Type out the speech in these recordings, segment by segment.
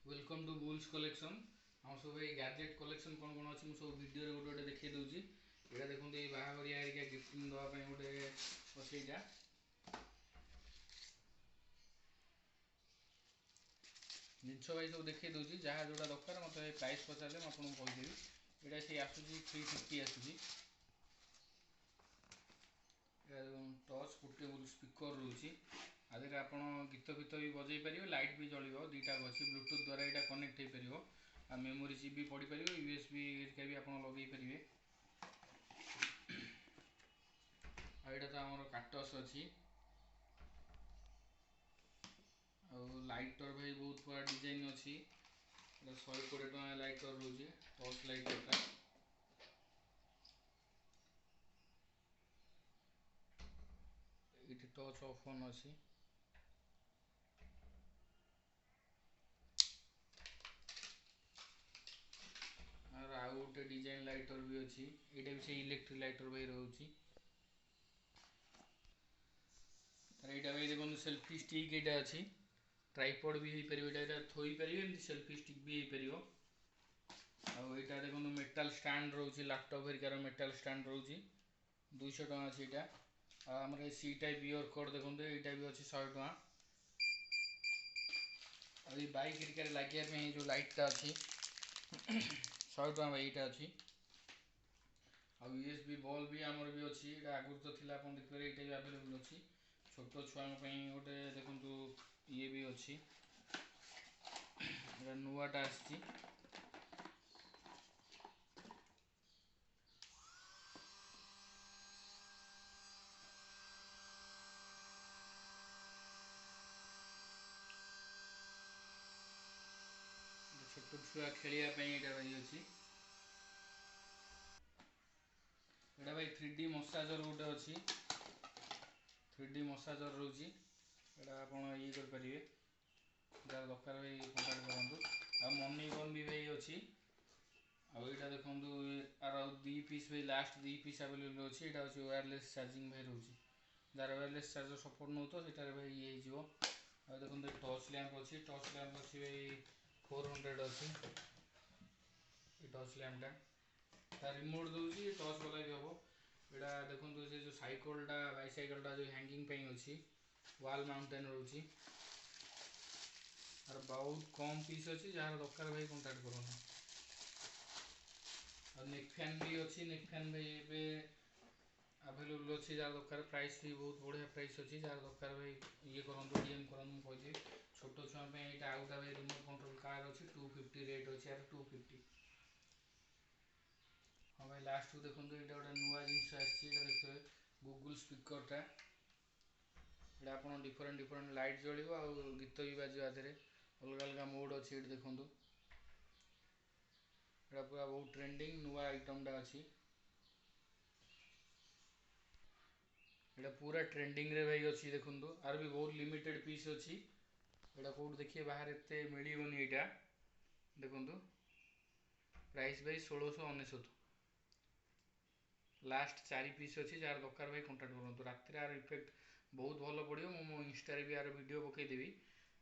Welcome to Bulls Collection। ଆମ ସବୁ ଏଇ ଗ୍ୟାଜେଟ୍ କଲେକ୍ସନ୍ କ'ଣ କ'ଣ ଅଛି, ମୁଁ ସବୁ ଭିଡ଼ିଓରେ ଗୋଟେ ଗୋଟେ ଦେଖେଇ ଦେଉଛି। ଏଇଟା ଦେଖନ୍ତୁ, ଏଇ ବାହାଘରିଆ ହେରିକା ଗିଫ୍ଟିଂ ଦେବା ପାଇଁ ଗୋଟେ ଅଛି ଏଇଟା। ଜିନିଷ ଭାଇ ସବୁ ଦେଖେଇ ଦେଉଛି, ଯାହା ଯେଉଁଟା ଦରକାର ମୋତେ ପ୍ରାଇସ୍ ପଚାରିଲେ ମୁଁ ଆପଣଙ୍କୁ କହିଦେବି। ଏଇଟା ସେଇ ଆସୁଛି 350 ଆସୁଛି। ଏଇଟା ଟଚ୍ ପୋର୍ଟେବୁଲ୍ ସ୍ପିକର୍ ରହୁଛି। ଆ ଦେହରେ ଆପଣ ଗୀତ ଫୀତ ବି ବଜେଇ ପାରିବେ, ଲାଇଟ୍ ବି ଜଳିବ, ଦୁଇଟା ଅଛି। ବ୍ଲୁଟୁଥ୍ ଦ୍ୱାରା ଏଇଟା କନେକ୍ଟ ହେଇପାରିବ ଆଉ ମେମୋରି ଚିପ୍ ବି ପଡ଼ିପାରିବ, ୟୁଏସବି ହେରିକା ବି ଆପଣ ଲଗେଇ ପାରିବେ। ଆଉ ଏଇଟା ତ ଆମର କାଟସ୍ ଅଛି। ଆଉ ଲାଇଟର୍ ଭାଇ ବହୁତ ପ୍ରକାର ଡିଜାଇନ୍ ଅଛି। ଏଇଟା 120 ଟଙ୍କା ଲାଇଟର୍ ରହୁଛି, ଟର୍ଚ୍ଚ ଲାଇଟର୍ଟା। ଏଇଠି ଟଚ୍ ଅଫ୍ ଅନ୍ ଅଛି। ଆଉ ଗୋଟେ ଡିଜାଇନ୍ ଲାଇଟର୍ ବି ଅଛି। ଏଇଟା ବି ସେଇ ଇଲେକ୍ଟ୍ରିକ୍ ଲାଇଟର୍ ଭାଇ ରହୁଛି ତାର। ଏଇଟା ଭାଇ ଦେଖନ୍ତୁ, ସେଲ୍ଫି ଷ୍ଟିକ୍ ଏଇଟା ଅଛି, ଟ୍ରାଇପଡ଼ ବି ହେଇପାରିବ ଏଇଟା। ଏଇଟା ଥୋଇପାରିବେ ଏମିତି, ସେଲ୍ଫି ଷ୍ଟିକ୍ ବି ହେଇପାରିବ। ଆଉ ଏଇଟା ଦେଖନ୍ତୁ, ମେଟାଲ ଷ୍ଟାଣ୍ଡ ରହୁଛି, ଲାପଟପ୍ ହେରିକାର ମେଟାଲ ଷ୍ଟାଣ୍ଡ ରହୁଛି, 200 ଟଙ୍କା ଅଛି ଏଇଟା। ଆଉ ଆମର A C type ear cord ଦେଖନ୍ତୁ, ଏଇଟା ବି ଅଛି 100 ଟଙ୍କା। ଆଉ ଏଇ ବାଇକ୍ ହେରିକାରେ ଲାଗିବା ପାଇଁ ଯେଉଁ ଲାଇଟ୍ଟା ଅଛି, 100 ଟଙ୍କା ଭାଇ ଏଇଟା ଅଛି। ଆଉ ୟୁଏସବି ବଲ୍ ବି ଆମର ବି ଅଛି। ଏଇଟା ଆଗରୁ ତ ଥିଲା, ଆପଣ ଦେଖିପାରିବେ, ଏଇଟା ବି ଆଭେଲେବୁଲ୍ ଅଛି। ଛୋଟ ଛୁଆଙ୍କ ପାଇଁ ଗୋଟେ ଦେଖନ୍ତୁ ଇଏ ବି ଅଛି, ଏଇଟା ନୂଆଟା ଆସିଛି। ଛୋଟ ଛୁଆ ଖେଳିବା ପାଇଁ ଏଇଟା ଭାଇ ଅଛି। ଏଇଟା ଭାଇ 3D ମସାଜର ଗୋଟେ ଅଛି, 3D ମସାଜର ରହୁଛି। ଏଇଟା ଆପଣ ଇଏ କରିପାରିବେ। ଯାହାର ଦରକାର ଭାଇ କଣ୍ଟାକ୍ଟ କରନ୍ତୁ। ଆଉ ମନି ଗନ୍ ବି ଭାଇ ଅଛି। ଆଉ ଏଇଟା ଦେଖନ୍ତୁ, ଆର ଆଉ 2 ପିସ୍ ଭାଇ, ଲାଷ୍ଟ 2 ପିସ୍ ଆଭେଲେବୁଲ୍ ଅଛି। ଏଇଟା ହେଉଛି ୱାୟାରଲେସ୍ ଚାର୍ଜିଂ ଭାଇ ରହୁଛି। ଯାହାର ୱାୟାରଲେସ୍ ଚାର୍ଜର ସପୋର୍ଟ ନେଉଥିବ, ସେଟାରେ ଭାଇ ଇଏ ହେଇଯିବ। ଆଉ ଦେଖନ୍ତୁ, ଟର୍ଚ୍ଚ ଲ୍ୟାମ୍ପ ଅଛି। ଟର୍ଚ୍ଚ ଲ୍ୟାମ୍ପ ଅଛି ଭାଇ, 400 ଅଛି ଏ ଟର୍ଚ୍ଚ ଲ୍ୟାମ୍ପଟା। ତା ରିମୋଟ୍ ଦେଉଛି, ଟର୍ଚ୍ଚ ବାଲା ବି ହେବ। ଏଇଟା ଦେଖନ୍ତୁ, ସେ ଯେଉଁ ସାଇକେଲଟା, ବାଇସାଇକେଲଟା ଯେଉଁ ହ୍ୟାଙ୍ଗିଂ ପାଇଁ ଅଛି, ୱାଲ୍ ମାଉଣ୍ଟେନ୍ ରହୁଛି। ଆର ବହୁତ କମ୍ ପିସ୍ ଅଛି, ଯାହାର ଦରକାର ଭାଇ କଣ୍ଟାକ୍ଟ କରନ୍ତୁ। ଆଉ ନେକ୍ ଫ୍ୟାନ୍ ବି ଅଛି। ନେକ୍ ଫ୍ୟାନ୍ ଭାଇ ଏବେ ଆଭେଲେବୁଲ୍ ଅଛି। ଯାହାର ଦରକାର, ପ୍ରାଇସ୍ ବି ବହୁତ ବଢ଼ିଆ ପ୍ରାଇସ୍ ଅଛି। ଯାହାର ଦରକାର ଭାଇ ଇଏ କରନ୍ତୁ, ଡିଏମ୍ କରନ୍ତୁ, ମୁଁ କହିଦେବି। ଛୋଟ ଛୁଆଙ୍କ ପାଇଁ ଏଇଟା ଆଉ ଗୋଟେ ଭାଇ ରିମୋଟ୍ କଣ୍ଟ୍ରୋଲ୍ କାର୍ ଅଛି, 250 ରେଟ୍ ଅଛି ଆର, 250। ହଁ ଭାଇ, ଲାଷ୍ଟକୁ ଦେଖନ୍ତୁ, ଏଇଟା ଗୋଟେ ନୂଆ ଜିନିଷ ଆସିଛି। ଏଇଟା ଦେଖିବେ, ଗୁଗୁଲ୍ ସ୍ପିକରଟା ଏଇଟା। ଆପଣ ଡିଫରେଣ୍ଟ ଡିଫରେଣ୍ଟ ଲାଇଟ୍ ଜଳିବ ଆଉ ଗୀତ ବି ବାଜିବ। ଆ ଦେହରେ ଅଲଗା ଅଲଗା ମୋଡ଼୍ ଅଛି। ଏଇଠି ଦେଖନ୍ତୁ, ଏଇଟା ପୁରା ବହୁତ ଟ୍ରେଣ୍ଡିଂ ନୂଆ ଆଇଟମଟା ଅଛି। ଏଇଟା ପୁରା ଟ୍ରେଣ୍ଡିଂରେ ଭାଇ ଅଛି। ଦେଖନ୍ତୁ, ଆର ବି ବହୁତ ଲିମିଟେଡ୍ ପିସ୍ ଅଛି। ଏଇଟା କେଉଁଠି ଦେଖିବେ, ବାହାରେ ଏତେ ମିଳିବନି। ଏଇଟା ଦେଖନ୍ତୁ, ପ୍ରାଇସ୍ ଭାଇ 1699। ଲାଷ୍ଟ 4 ପିସ୍ ଅଛି। ଯାହାର ଦରକାର ଭାଇ କଣ୍ଟାକ୍ଟ କରନ୍ତୁ। ରାତିରେ ଆର ଇଫେକ୍ଟ ବହୁତ ଭଲ ପଡ଼ିବ। ମୁଁ ମୋ ଇନଷ୍ଟାରେ ବି ଆର ଭିଡ଼ିଓ ପକାଇଦେବି,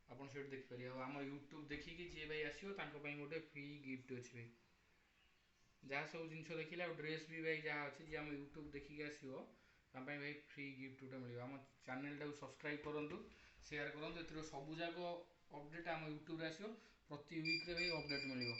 ଆପଣ ସେଇଠୁ ଦେଖିପାରିବେ। ଆଉ ଆମ ୟୁଟ୍ୟୁବ୍ ଦେଖିକି ଯିଏ ଭାଇ ଆସିବ, ତାଙ୍କ ପାଇଁ ଗୋଟେ ଫ୍ରି ଗିଫ୍ଟ ଅଛି ଭାଇ। ଯାହା ସବୁ ଜିନିଷ ଦେଖିଲେ ଆଉ ଡ୍ରେସ୍ ବି ଭାଇ ଯାହା ଅଛି, ଯିଏ ଆମ ୟୁଟ୍ୟୁବ୍ ଦେଖିକି ଆସିବ, ତା ପାଇଁ ଭାଇ ଫ୍ରି ଗିଫ୍ଟ ଗୋଟେ ମିଳିବ। ଆମ ଚ୍ୟାନେଲଟାକୁ ସବସ୍କ୍ରାଇବ୍ କରନ୍ତୁ, ସେୟାର କରନ୍ତୁ। ଏଥିରେ ସବୁ ଯାକ ଅପଡ଼େଟ୍ ଆମ ୟୁଟ୍ୟୁବରେ ଆସିବ। ପ୍ରତି ୱିକ୍ରେ ଭାଇ ଅପଡ଼େଟ୍ ମିଳିବ।